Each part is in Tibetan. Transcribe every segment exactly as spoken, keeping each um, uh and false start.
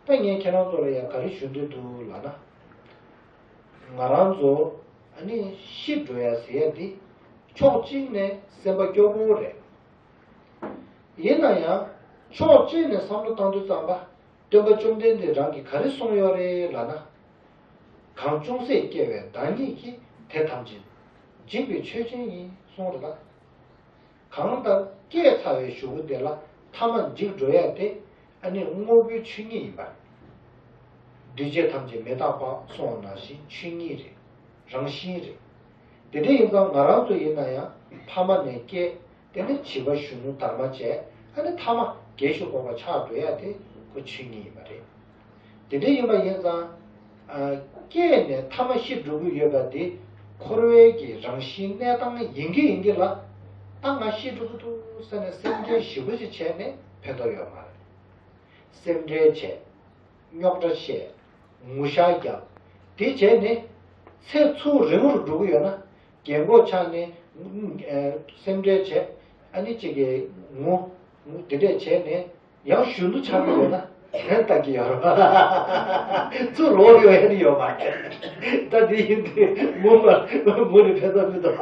ད་ངས་ཁྱེད་རང་ཚོ་ལ་ཡང་ག་རེ་ཞུ་འདོད་འདུག་ལབ་ན། ང་རང་ཚོ་ཨ་ནི་ཤི་འགྲོ་ཡ་ཟེར་ཡ་འདི་ཕྱོགས་གཅིག་ནས་སེམས་པ་སྐྱོ་པོ་རེད། ཡིན་ན་ཡང་ཕྱོགས་གཅིག་ནས་བསམ་བློ་བཏང་དུས་ཙམ་པ། སྟོན་པ་བཅོམ་ལྡན་འདས་རང་གིས་ག་རེ་གསུངས་ཡོད་རེད་ལབ་ན། གང་ཅུང་ཟད་སྐྱེ་བའི་བདག་ཉིད་ཀྱིས། དེ་ཐམས་ཅད་འཇིག་པའི་ཆོས་ཅན་ཡིན་གསུངས་རེད་ད། གང་ལྟར་སྐྱེས་ཚར་བའི་གཞུག་གུ་དེ་ལ་ཐ་མ་འཇིག་འགྲོ་ཡ་དེ་ཨ་ནི་དངོས་པོའི་ཆོས་ཉིད་ཡིན་པ་རེད། འདུས་བྱས་ཐམས་ཅད་མི་རྟག་པ་གསུངས་པ་ནང་བཞིན་ཆོས་ཉིད་རེད། རང་བཞིན་རེད། དེ་འདྲ་ཡིན་ཙང་ང་རང་ཚོ་ཡིན་ན་ཡང་ཕ་མ་ནས་སྐྱེས། དེ་ནས་བྱིས་པ་གཞོན་ནུ་དར་མ་བྱས། ཨ་ནི་ཐ་མ་རྒས་ཤོས་འཁོགས་པ་ཆགས་འགྲོ་ཡ་དེ་ཁོ་ཆོས་ཉིད་ཡིན་པ་རེད། དེ་འདྲ་ཡིན་པ་ཡིན་ཙང་། ཨ། སྐྱེས་ནས་ཐ་མ་ཤི་འགྲོ་གི་ཡོད་པ་འདི་འཁོར་བའི་གི་རང་བཞིན་གནས་སྟངས་ཡིན་གྱི་ཡིན་གྱི་ལ། ད་ང་ཤི་འགྲོ་གི་འདུག་ཟེར་ནས་སེམས་ཁྲལ་ཞེ་པོ་ཅིག་བྱས་ནས་ཕན་ཐོགས་ཡོད་མ་རེད། སེམས་ཁྲལ་བྱས། རྙོག་དྲ་བཤད། ངུ་ཤག་རྒྱབ། དེ་བྱས་ནས་ཚེ་ཚུར་རིང་རུ་འགྲོ་གི་ཡོད་ན། རྒན་གོག་ཆགས་ནས། ཨ། སེམས་ཁྲལ་བྱས། ཨ་ནི་གཅིག་གིས་ངུ། ངུ་དེ་འདྲས་བྱས་ནས་ཡང་གཞོན་དུ་ཆགས་ཀྱི་ཡོད་ན་ལན་བཏགས་ཀྱི་ཡོད་རེད། ཚུར་ལོག་ཡོང་ཡ་ནི་ཡོད་མ་རེད། ད་དེ་ཡིན་དུས་ངུ་མ་ངུ་ནས་ཕན་ཐོགས་མི་འདུག་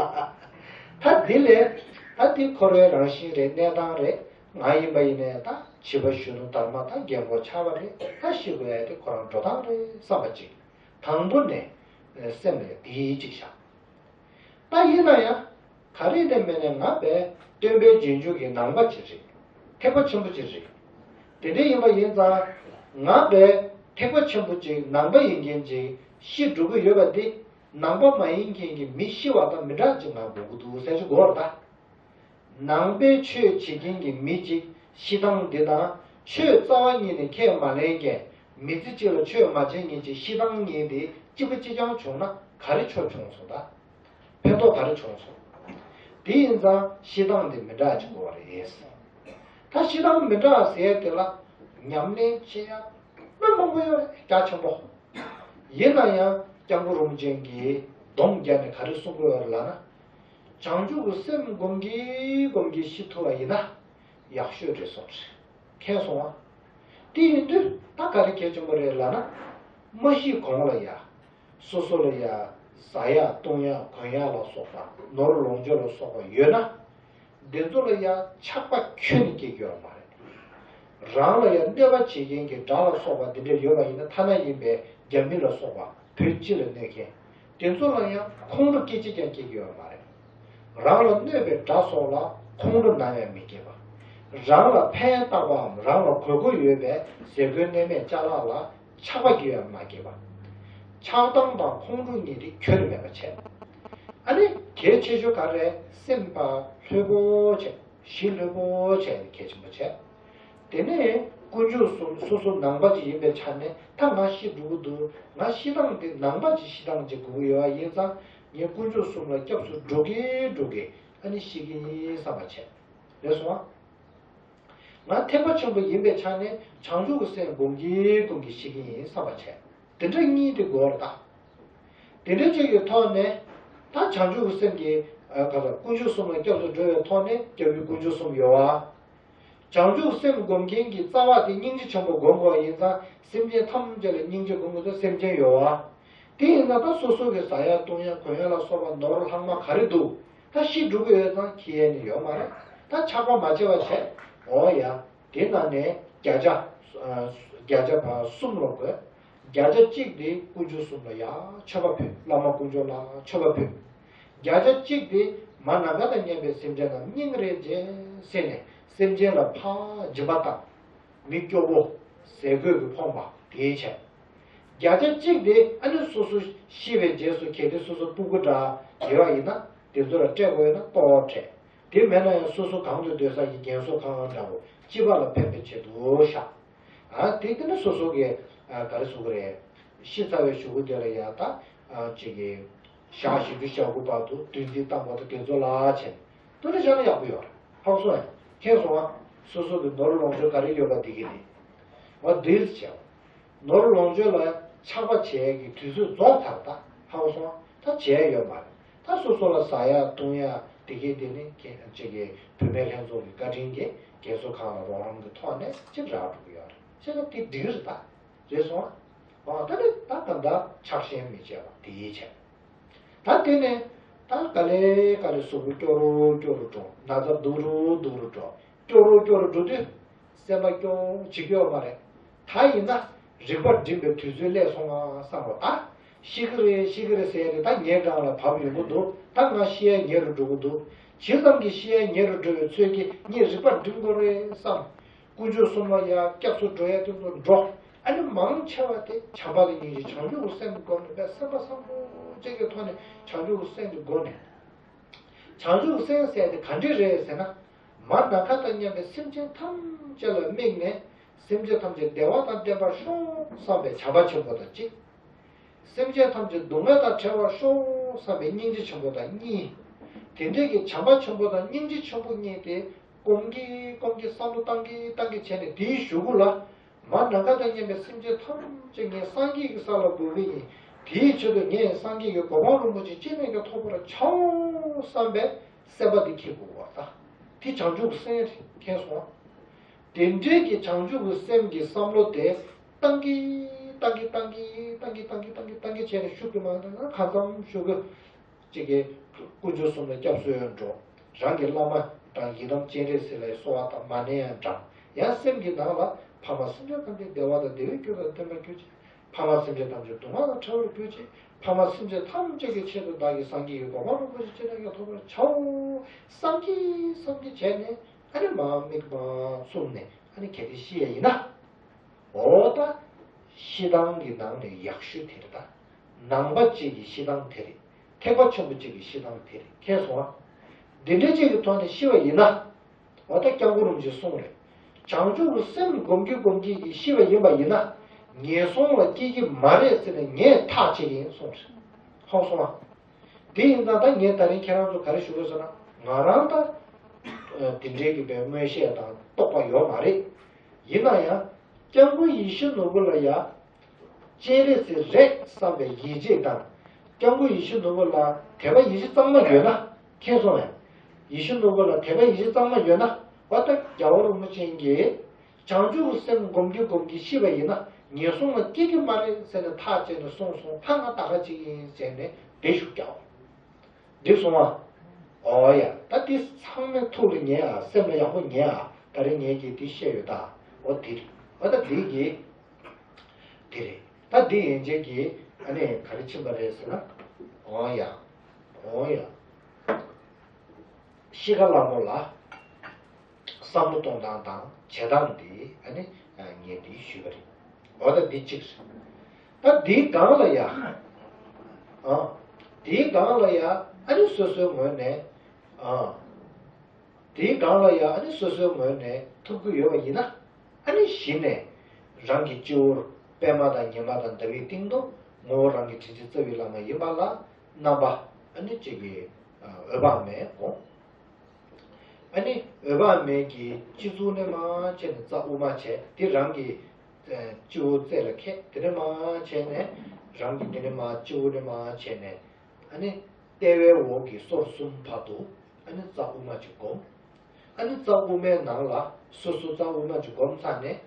ད་དེ་ལས། ད་དེ་འཁོར་བའི་རང་བཞིན་རེད། གནས་སྟངས་རེད། ང་ཡིན་པ་ཡིན་ནའི་ད་བྱིས་པ་གཞོན་ནུ་དར་མ་ད་རྒན་གོག་ཆགས་པ་རེད། ད་ཤི་དགོས་ཡ་དེ་ཁོ་རང་འགྲོ་སྟངས་རེད་བསམ་པ་ཅིག་དང་པོ་ནས་སེམས་ལ་དེའི་ཅིག་བཞག་ད་ཡིན་ན་ཡང་ག་རེ་ནས་མེད་ནས་ང་བས་སྟོན་པའི་རྗེས་འཇུག་གི་ནང་པ་ཅིག་རེད། ཐེག་པ་ཆེན་པོ་ཅིག་རེད། དེ་འདྲ་ཡིན་པ་ཡིན་ཙང་ང་བས་ཐེག་པ་ཆེན་པོ་ཅིག་ནང་པ་ཡིན་མཁན་ཅིག་ཤི་འགྲོ་གི་ཡོད་པ་འདི་ནང་པ་མ་ཡིན་མཁན་གྱི་མི་ཤི་བ་དང་མི་འདྲ་ཅིག་ང་དགོས་ཀྱི་འདུག་ཟེར་ཞིག་གོ་ར་ད། ནང་པའི་ཆོས་བྱེད་མཁན་གྱི་མི་གཅིག་ཤི་སྟངས་འདི་དང་ཆོས་རྩ་བ་ཉིད་ནས་ཁས་མ་ལེན་མཁན་མི་ཚེ་གཅིག་ལ་ཆོས་མ་བྱེད་མཁན་གཅིག་ཤི་སྟངས་གཉིས་དེ་གཅིག་པ་གཅིག་རྐྱང་བྱུང་ན་ག་རེ་ཆོ་བྱུང་སོང་ད། ཕན་ཐོགས་ག་རེ་བྱུང་སོང་། དེ་ཡིན་ཙང་ཤི་སྟངས་དེ་མི་འདྲ་ཅིག་དགོས་པ་རེད། ད་ཤི་སྟངས་མི་འདྲ་ཟེར་དེ་ལ་ཉམས་ལེན་བྱེད་ཡ་དཔེ་མང་པོ་ཡོད་རེད། རྒྱ་ཆེན་པོ། ཡིན་ན་ཡང་སྐྱབས་མགོན་རིན་པོ་ཆེ་གིས་སྡོམ་བརྒྱབ་ནས་ག་རེ་གསུང་གི་ཡོད་རེད་ལབ་ན། བྱང་ཆུབ་ཀྱི་སེམས་སྒོམ་གྱིན་སྒོམ་གྱིན་ཤི་ཐུབ་པ་ཡིན་ན་ཡག་ཤོས་རེད་གསུངས་རེད། མཁྱེན་སོང་ང་། དེ་ཡིན་དུས་ད་ག་རེ་གལ་ཆེན་པོ་རེད་ལབ་ན། མ་ཤི་གོང་ལ་ཡ། སོ་སོ་ལ་ཡ། ཟ་ཡ་བཏུང་ཡ་གོན་ཡ་ལ་སོགས་པ་ནོར་ལོངས་སྤྱོད་ལ་སོགས་པ་ཡོད་ན། འདི་ཚོ་ལ་ཡང་ཆགས་པ་ཁྱོན་ནས་སྐྱེ་རྒྱུ་ཡོད་མ་རེད། རང་ལ་ཡང་གནོད་པ་བྱེད་མཁན་གྱི་དགྲ་ལ་སོགས་པ་འདི་འདྲ་ཡོད་པ་ཡིན་ན། ཐ་ན་ཡིན་པའི་རྒྱ་མི་ལ་སོགས་པ་བོད་སྤྱི་ལ་གནོད་མཁན་དེ་ཚོ་ལ་ཡང་ཁོང་ཁྲོ་སྐད་ཅིག་ཀྱང་སྐྱེ་རྒྱུ་ཡོད་མ་རེད། རང་ལ་གནོད་པའི་དགྲ་སོགས་ལ་ཁོང་ཁྲོ་ནམ་ཡང་མི་སྐྱེ་བ། རང་ལ་ཕན་བཏགས་པའམ་རང་ལ་དགོས་མཁོ་ཡོད་པའི་ཟས་གོས་གནས་མལ་ཅ་ལག་ལ་ཆགས་པ་སྐྱེ་བ་མ་སྐྱེས་པ། ཆགས་སྡང་དང་ཁོང་ཁྲོ་གཉིས་དེ་ཁྱོན་ནས་མེད་པ་བྱས། ཨ་ནི་གལ་ཆེ་ཤོས་ག་རེ། སེམས་པ་ལྷོད་པོ་བྱས། གཞི་ལྷོད་པོ་བྱས་ནས་གལ་ཆེན་པོ་བྱས། དེ་ནས་དཀོན་མཆོག་གསུམ། སོ་སོ་ནང་པ་ཅིག་ཡིན་པའི་ཆ་ནས་ད་ང་ཤི་འགྲོ་གི་འདུག་ང་ཤི་སྟངས་དེ་ནང་པ་ཅིག་ཤི་སྟངས་ཅིག་དགོས་ཀྱི་ཡོད་པ་ཡིན་ཙང་། ངས་དཀོན་མཆོག་གསུམ་ལ་སྐྱབས་སུ་འགྲོ་གིན་འགྲོ་གིན་ཨ་ནི་ཤི་གི་ཡིན་བསམ་པ་བྱས། རེད་སོང་ཨ། ང་ཐེག་པ་ཆེན་པོ་ཡིན་པའི་ཆ་ནས་བྱང་ཆུབ་ཀྱི་སེམས་སྒོམ་གྱིན་སྒོམ་གྱིན་ཤི་གི་ཡིན་བསམ་པ་བྱས། དེ་འདྲ་གཉིས་དེ་དགོས་རེད་ད། དེ་འདྲ་བྱས་ཀྱི་ཐོག་ནས་ད་བྱང་ཆུབ་ཀྱི་སེམས་ཀྱི། ཨ། ག་ལ། དཀོན་མཆོག་གསུམ་ལ་སྐྱབས་སུ་འགྲོ་བའི་ཐོག་ནས་སྐྱབས་ཡུལ་དཀོན་མཆོག་གསུམ་ཡོད་པ། བྱང་ཆུབ་སེམས་སྒོམ་མཁན་གྱི་རྩ་བ་དེ་སྙིང་རྗེ་ཆེན་པོ་སྒོམ་དགོས་ཡིན་ཙང་། སེམས་ཅན་ཐམས་ཅད་ལ་སྙིང་རྗེ་སྒོམ་དགོས་ཙང་སེམས་ཅན་ཡོད་པ། དེ་ཡིན་ན་ད་སོ་སོ་གི་ཟ་ཡ་བཏུང་ཡ་གོན་ཡ་ལ་སོགས་པ་ནོར་ལྷག་མ་ག་རེ་འདུག་ད་ཤི་འགྲོ་གི་ཡོད་ཙང་འཁྱེར་ཡ་ནི་ཡོད་མ་རེད། ད་ཆགས་པ་མ་བྱེད་པ་བྱས། འོ་ཡ། དེ་ནང་ནས་བརྒྱ་ཆ། ཨ། བརྒྱ་ཆ་ཕར་གསུམ་ལ་བགོས། བརྒྱ་ཆ་གཅིག་དེ་དཀོན་མཆོག་གསུམ་ལ་ཡ་མཆོད་པ་ཕུལ། བླ་མ་དཀོན་མཆོག་ལ་མཆོད་པ་ཕུལ། བརྒྱ་ཆ་གཅིག་དེ་མ་ནམ་མཁའ་དང་མཉམ་པའི་སེམས་ཅན་རྣམས་སྙིང་རེ་རྗེ་ཟེར་ནས་སེམས་ཅན་ལ་ཕར་སྦྱིན་པ་བཏང་། མི་སྐྱོ་བོ། ཟས་གོས་ཀྱིས་ཕོངས་པ་དེའི་ཆེད། བརྒྱ་ཆ་གཅིག་དེ་ཨ་ནི་སོ་སོ་ཤི་བའི་རྗེས་སུ་གལ་ཏེ་སོ་སོ་སྤུ་གུ་འདྲ་ཡོད་པ་ཡིན་ན་དེ་ཚོ་ལ་སྤྲད་དགོས་ཡོད་ན་ཏོག་སྤྲད། དེ་མེད་ན་ཡང་སོ་སོ་གང་དུ་སྡོད་ས་ཀྱི་རྒན་གསོ་ཁང་འདྲ་བོ་སྤྱི་པ་ལ་ཕན་པའི་ཆེད་དུ་བཞག་ཨ། དེ་དེ་ནི་སོ་སོ་གི། ཨ། ག་རེ་ཟེར་དགོས་རེད། ཤི་ཚར་བའི་གཞུག་གུ་དེ་ལ་ཡ་ད། ཨ། ཅིག་གི་ཞག་བཞི་བཅུ་ཞེ་དགུ་བར་དུ་བདུད་རྩི་བཏང་བ་དང་དེ་ཚོ་ལ་བྱས་ནས་དེ་འདྲ་བཞག་ན་ཡག་པོ་ཡོད་རེད། ཧ་གོ་སོང་ཨ། མཁྱེན་སོང་ཨ། སོ་སོ་གི་ནོར་ལོངས་སྤྱོད་ག་རེ་ཡོད་པ་དེ་གི་དེ། འོ་དེ་བྱས། ནོར་ལོངས་སྤྱོད་ལ་ཆགས་པ་བྱེད་ཡས་ཀྱི་དུས་ཚོད་རྫོགས་ཚར། ད་ཧ་གོ་སོང་ཨ། ད་བྱས་ཡས་ཡོད་མ་རེད། ད་སོ་སོ་ལ་ཟ་ཡ་བཏུང་ཡ་དེ་གའི་དེ་ནི་ཁྱེད་ཅིག་གི་བུད་མེད་ལྷན་ཚོགས་ཀྱི་བཀའ་དྲིན་གྱིས་རྒན་གསོ་ཁང་ལ་རོགས་རམ་གྱི་ཐོག་ནས་ཅིག་རག་འགྲོ་གི་ཡོད་རེད། བྱས་ན་དེ་འགྲིག་གི་རེད་ད། རེད་སོང་ཨ། ད་ནི་ད་ད་ད་ཆགས་ཞེན་མི་བྱེད་པ་དེ་ཡིད་ཆེས། ད་དེ་ནས་ད་ག་ལེ་ག་ལེ་གཟུགས་པོ་སྐྱོ་རུ་སྐྱོ་རུ་འགྲོ། ན་ཚ་སྡུག་རུ་སྡུག་རུ་འགྲོ། སྐྱོ་རུ་སྐྱོ་རུ་འགྲོ་དུས་སེམས་པ་སྐྱོ་བྱེད་ཀྱི་ཡོད་མ་རེད། ད་ཡིན་ན་རིག་པ་སྒྲིམ་པའི་དུས་ཚོད་སླེབས་སོང་ང་བསམ་རོགས། ད་ཤི་གི་རེད་ཤི་གི་རེད་ཟེར་ཡ་དེ་ད་ངའི་སྒང་ལ་བབས་ཡོང་གི་འདུག་ད་ང་ཤི་ཡ་ཉེ་རུ་འགྲོ་གི་འདུག་ཇི་ཙམ་གྱིས་ཤི་ཡ་ཉེ་རུ་འགྲོ་བའི་ཚོད་ཀྱིས་ངས་རིག་པ་སྒྲིམ་དགོས་རེད་བསམ། དཀོན་མཆོག་གསུམ་ལ་ཡ་སྐྱབས་སུ་འགྲོ་ཡ་དེ་ཚོ་འགྲོ། ཨ་ནི་མང་ཆེ་བ་དེ་བྱམས་པ་དང་སྙིང་རྗེ་བྱང་ཆུབ་ཀྱི་སེམས་སྒོམ་ནས་པས་སེམས་པ་བཟང་པོ་ཅིག་གི་ཐོག་ནས་བྱང་ཆུབ་ཀྱི་སེམས་དེ་སྒོམ་ནས། བྱང་ཆུབ་ཀྱི་སེམས་ཟེར་དེ་ག་འདྲ་རེད་ཟེར་ན། མ་ནམ་མཁའ་དང་མཉམ་པའི་སེམས་ཅན་ཐམས་ཅད་ལ་དམིགས་ནས། སེམས་ཅན་ཐམས་ཅད་བདེ་བ་དང་ལྡན་པར་ཤོག་བསམ་པའི་བྱམས་པ་ཆེན་པོ་དང་གཅིག་སེམས་ཅན་ཐམས་ཅད་སྡུག་བསྔལ་དང་བྲལ་བར་ཤོག་བསམ་པའི་སྙིང་རྗེ་ཆེན་པོ་དང་གཉིས། དེ་འདྲའི་གི་བྱམས་པ་ཆེན་པོ་དང་སྙིང་རྗེ་ཆེན་པོ་གཉིས་དེ་སྒོམ་གྱིན་སྒོམ་གྱིན་བསམ་བློ་བཏང་གིན་བཏང་གིན་བྱས་ནས་དེའི་གཞུག་གུ་ལ། མ་ནམ་མཁའ་དང་མཉམ་པའི་སེམས་ཅན་ཐམས་ཅད་ངས་སངས་རྒྱས་ཀྱི་ས་ལ་འགོད་གི་ཡིན། དེའི་ཆེད་དུ་ངས་སངས་རྒྱས་ཀྱི་གོ་འཕང་རིན་པོ་ཆེ་ཅི་ནས་ཀྱང་ཐོབ་པར་བྱའོ་བསམ་པའི་སེམས་པ་འདི་འཁྱེར་དགོས་པ་དང་། དེ་བྱང་ཆུབ་ཀྱི་སེམས་རེད། མཁྱེན་སོང་ཨ། དེ་འདྲའི་གི་བྱང་ཆུབ་ཀྱི་སེམས་ཀྱི་བསམ་བློ་དེ་བཏང་གི་བཏང་གི་བཏང་གི་བྱས་ནས་ཤུགས་ཀྱིས་མ་བཏང་ན་གང་འཚམ་ཤུགས་ཀྱིས། གཅིག་གིས་དཀོན་མཆོག་གསུམ་ལ་སྐྱབས་སུ་ཡང་འགྲོ། རང་གི་བླ་མ་དང་ཡི་དམ་སྤྱན་རས་གཟིགས་ལ་གསོལ་བ་དང་མ་ཎི་ཡང་བགྲང་། ཡང་སེམས་ཀྱི་ནང་ལ་ཕ་མ་སེམས་ཅན་ཐམས་ཅད་བདེ་བ་དང་བདེ་བའི་རྒྱུ་དང་ལྡན་པར་གྱུར་ཅིག་ཕ་མ་སེམས་ཅན་ཐམས་ཅད་སྡུག་བསྔལ་དང་བྲལ་བར་གྱུར་ཅིག་ཕ་མ་སེམས་ཅན་ཐམས་ཅད་ཀྱི་ཆེད་དུ་བདག་གིས་སངས་རྒྱས་ཀྱི་གོ་འཕང་རིན་པོ་ཆེ་ཅི་ནས་ཀྱང་ཐོབ་པར་བྱའོ། བསམ་གྱིན་བསམ་གྱིན་བྱས་ནས་ཨ་ནི་མར་མིག་མར་བཙུམ་ནས་ཨ་ནི་གལ་ཏེ་ཤི་ཡ་ཡིན་ན། འོ་ད། ཤི་སྟངས་ཀྱི་ནང་ནས་ཡག་ཤོས་དེ་རེད་ད། ནང་པ་གཅིག་གི་ཤི་སྟངས་དེ་རེད། ཐེག་པ་ཆེན་པོ་གཅིག་གི་ཤི་སྟངས་དེ་རེད། མཁྱེན་སོང་ཨ། འདི་འདྲ་གཅིག་གི་ཐོག་ནས་ཤི་བ་ཡིན་ན། འོ་ད་སྐྱབས་མགོན་རིན་པོ་ཆེས་གསུངས་རེད། བྱང་ཆུབ་ཀྱི་སེམས་སྒོམ་གྱིན་སྒོམ་གྱིན་གྱིས་ཤི་བ་ཡིན་པ་ཡིན་ན། ངན་སོང་ལ་སྐྱེ་གི་མ་རེད་ཟེར་ནས་ངས་ཐག་བཅད་ཀྱི་ཡིན་གསུངས་རེད། ཧོ་སོང་ཨ། དེ་ཡིན་ཙང་ད་ངས་ད་རིང་ཁྱེད་རང་ཚོ་ག་རེ་ཞུ་དགོས་ཟེར་ན། ང་རང་ད་དེ་འདྲའི་གི་པའི་མངོན་ཤེས་དང་རྟོགས་པ་ཡོད་མ་རེད། ཡིན་ན་ཡང་སྐྱབས་མགོན་ཡིད་བཞིན་ནོར་བུ་ལ་ཡ་སྤྱན་རས་གཟིགས་རེད་བསམ་པའི་ཡིད་ཆེས་དང་། སྐྱབས་མགོན་ཡིད་བཞིན་ནོར་བུ་ལ་དད་པ་ཡིད་ཆེས་གཙང་མ་ཡོད་ན། མཁྱེན་སོང་ངས། ཡིད་བཞིན་ནོར་བུ་ལ་དད་པ་ཡིད་ཆེས་གཙང་མ་ཡོད་ན། འོ་ད་རྒྱལ་བ་རིན་པོ་ཆེ་གིས། བྱང་ཆུབ་ཀྱི་སེམས་སྒོམ་གྱིན་སྒོམ་གྱིན་ཤི་བ་ཡིན་ན་ངན་སོང་ལ་སྐྱེ་གི་མ་རེད་ཟེར་ནས་ཐག་བཅད་ནས་གསུངས་སོང་། ད་ང་ད་ག་ཅིག་ཡིན་ཟེར་ནས་བདེ་ཞུ་རྒྱག་འགྲིག་སོང་ཨ། འོ་ཡ། ད་འདི་ཚང་མས་ཐུགས་ལ་ཉར་ཨ། སེམས་ལ་ཡག་པོ་ཉར་ཨ། ད་རེས་ངས་ཀྱིས་འདི་བཤད་ཡོད་ད། འོ་འདི་རེད། འོ་ད་འདི་གི་འདི་རེད། ད་འདི་ཡན་ཆད་ཀྱི་ཨ་ནི་ག་རེ་ཕྱིན་པ་རེད་ཟེར་ན། འོ་ཡ། འོ་ཡ། ཤི་ཁ་ལ་མོ་ལ། བསམ་བློ་གཏོང་སྟངས་དང་བྱེད་སྟངས་དེ་ཨ་ནི་ངས་འདི་ཞུས་པ་རེད། འོ་ད་འདི་གཅིག་རེད། ད་འདིའི་སྒང་ལ་ཡ། ཨ། འདིའི་སྒང་ལ་ཡ་ཨ་ནི་སོ་སོའི་ངོས་ནས། ཨ། འདིའི་སྒང་ལ་ཡ་ཨ་ནི་སོ་སོའི་ངོས་ནས་ཐུབ་ཀྱི་ཡོད་པ་ཡིན་ན། ཨ་ནི་གཞི་ནས་རང་གི་སྤྱི་བོར་པདྨ་དང་ཉི་མ་དང་ཟླ་བའི་སྟེང་དུ་ངོ་བོ་རང་གི་དྲིན་ཅན་རྩ་བའི་བླ་མ་ཡིན་པ་ལ་རྣམ་པ་ཨ་ནི་གཅིག་གི་འོད་དཔག་མེད་སྒོམ། ཨ་ནི་འོད་དཔག་མེད་ཀྱི་སྤྱི་གཙུག་ནས་མར་བྱས་ནས་རྩ་དབུ་མ་བྱས། དེ་རང་གི་སྤྱི་བོ་རྩེ་ལ་ཁད། དེ་ནས་མར་བྱས་ནས་རང་གི་དེ་ནས་མར་སྤྱི་བོ་ནས་མར་བྱས་ནས། ཨ་ནི་ལྟེ་བའི་འོག་གི་སོར་གསུམ་བར་དུ་ཨ་ནི་རྩ་དབུ་མ་གཅིག་བསྒོམ། ཨ་ནི་རྩ་དབུ་མའི་ནང་ལ་སོ་སོ་རྩ་དབུ་མ་གཅིག་བསྒོམ་ཚར་ནས།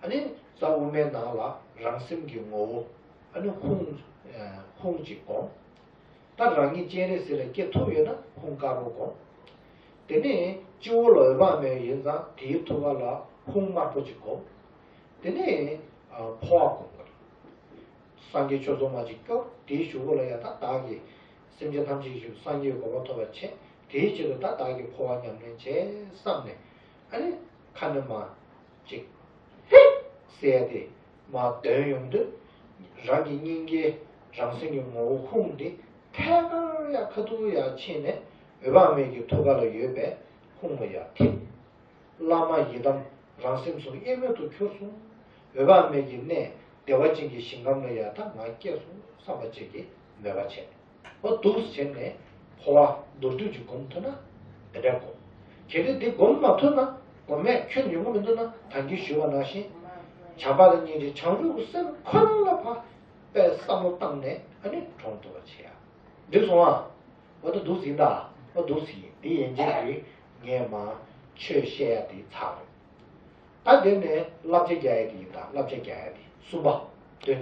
ཨ་ནི་རྩ་དབུ་མའི་ནང་ལ་རང་སེམས་ཀྱི་ངོ་བོ་ཨ་ནི་ཧཱུྃ། ཧཱུྃ་གཅིག་བསྒོམ། ད་རང་ཉིད་སྤྱན་རས་གཟིགས་ལ་སྐྱེ་ཐུབ་ཡོད་ན་ཧཱུྃ་དཀར་པོ་བསྒོམ། དེ་ནས་སྤྱི་བོ་ལ་འོད་དཔག་མེད་ཡིན་ཙང་དེའི་ཐུགས་ཀ་ལ་ཧཱུྃ་དམར་པོ་གཅིག་བསྒོམ། དེ་ནས་འཕོ་བ་བསྒོམ་དགོས། སངས་རྒྱས་ཆོས་ཚོགས་མ་གཅིག་སྐྱོར། དེའི་གཞུག་གུ་ལ་ཡང་ད་བདག་གིས་སེམས་ཅན་ཐམས་ཅད་ཀྱི་སངས་རྒྱས་ཀྱི་གོ་འཕང་ཐོབ་པར་བྱེད། དེའི་ཆེད་དུ་ད་བདག་གིས་འཕོ་བ་ཉམས་ལེན་བྱེད་བསམ་ནས། ཨ་ནི་ཁ་ནས་མར་གཅིག་ཧི་ཟེར་ཏེ་མར་འདོན་ཡོང་དུས། རང་གི་སྙིང་གའི་རང་སེམས་ཀྱི་ངོ་བོ་ཧཱུྃ་དེ་ཐད་ཀར་ཡར་ཁ་ཐུག་ཡར་ཕྱིན་ནས་འོད་དཔག་མེད་ཀྱི་ཐུགས་ཀ་ལ་ཡོད་པའི་ཧཱུྃ་ལ་ཡར་ཐིམ། བླ་མ་ཡི་དམ་རང་སེམས་གསུམ་དབྱེར་མེད་དུ་གྱུར་སོང་། འོད་དཔག་མེད་ཀྱི་གནས་བདེ་བ་ཅན་གྱི་ཞིང་ཁམས་ལ་ཡར་ད་ང་སྐྱེས་སོང་བསམ་པ་བཅས་ཀྱི་མོས་པ་བྱས། འོ་འདུག་སེ་བྱས་ནས་འཕོ་བ་མདོར་བསྡུས་ཀྱིས་སྒོམ་ཐུབ་ན་དེ་འདྲ་སྒོམ། གལ་ཏེ་འདི་སྒོམ་མ་ཐུབ་ན། སྒོམ་མེད་ཁྱོན་ཡོང་གི་མི་འདུག་ན། ད་གིན་ཞུས་པ་ནང་བཞིན་བྱམས་པ་དང་སྙིང་རྗེ་བྱང་ཆུབ་ཀྱི་སེམས་ཁོ་རང་ལ་ཕར་དཔེ་བསམ་བློ་བཏང་ནས་ཨ་ནི་གྲོངས་ཐུབ་པ་བྱེད་ཡ། འགྲིག་སོང་ཨ། འོ་ད་འདུག་སེ་ཡིན་ད། འོ་འདུག་སེ་ཡིན། འདི་ཡན་ཆད་ཀྱིས་ངས་མར་ཆོས་བཤད་ཡ་དེ་ཚར་རེད། ད་དེ་ནས་བསླབ་བྱ་རྒྱག་ཡ་དེ་ཡིན་ད། བསླབ་བྱ་རྒྱག་ཡ་དེ། གསུམ་པ།